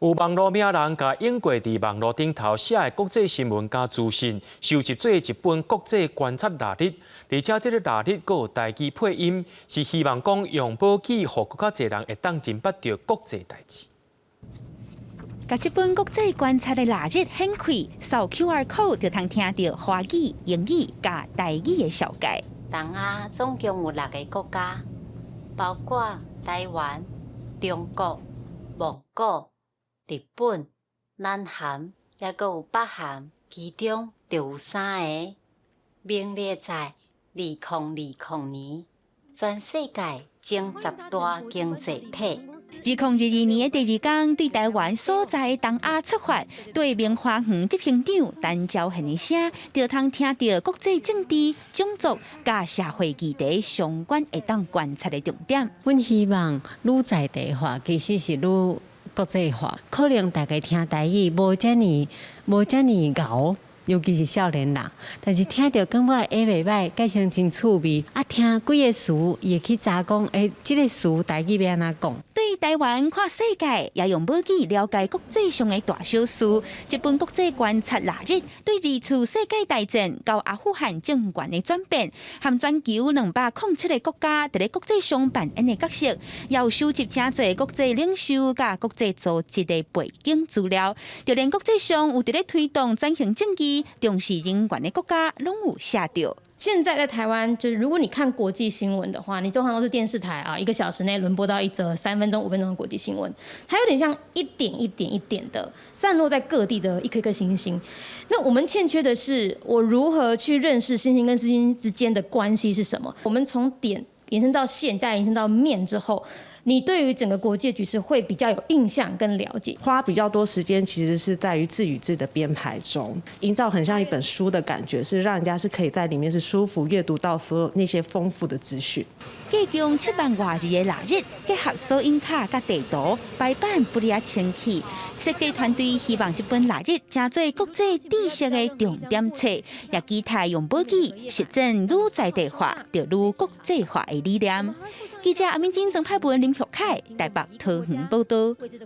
有網路名人共影過佇網路頂頭寫的國際新聞佮資訊，收集做一本國際觀察日曆，而且這個日曆閣有台語配音，是希望講用母語，予閣較濟人會當認捌著國際代誌。共這本國際觀察的曆日掀開，掃 QR code 就通聽著華語、英語佮台語的紹介。東亞總共有六个國家，包括台灣、中國、蒙古、日本、南韓，抑閣有北韓，其中就有三个名列在2020年全世界前十大經濟體。2022年的第二工，對台灣所在的東亞出發，對明華園執行長陳昭憲的聲，就通聽著國際政治、種族佮社會議題相關會當觀察的重點。阮希望愈在地化，其實是愈國際化。可能大家聽台語無遮爾無遮爾𠢕，尤其是少年人，但是聽著感覺會袂䆀，改成真趣味。啊，聽幾个詞，伊會去查講，欸，這个詞台語欲按怎講？對台灣看世界，也用母語了解國際上的大小事。這本國際觀察曆日，對二次世界大戰到阿富汗政權的轉變，和全球207個國家佇咧國際上扮演的角色，也有收集誠濟國際領袖佮國際組織的背景資料。就連國際上有佇咧推動轉型正義、重視人權的國家，攏有寫著。現在在台灣，就是如果你看國際新聞的話，你通常都是電視台啊，一個小時內輪播到一則3分鐘、5分鐘的國際新聞，它有點像一點一點一點的散落在各地的一顆顆星星。那我們欠缺的是，我如何去認識星星跟星星之間的關係是什麼？我們從點延伸到線，再延伸到面之後，你對於整個國際局勢會比較有印象跟了解。花比較多時間其實是在於字與字的編排中，營造很像一本書的感覺，是讓人家是可以在裡面是舒服閱讀到所有那些豐富的資訊。計共7萬外字的曆日，結合索引卡佮地圖排版不離清氣。設計團隊希望這本曆日成做國際知識的重點冊，也期待用母語實踐愈在地化，就愈國際化的理念。記者阿敏晶、曾派文、林玉凱台北桃園報道。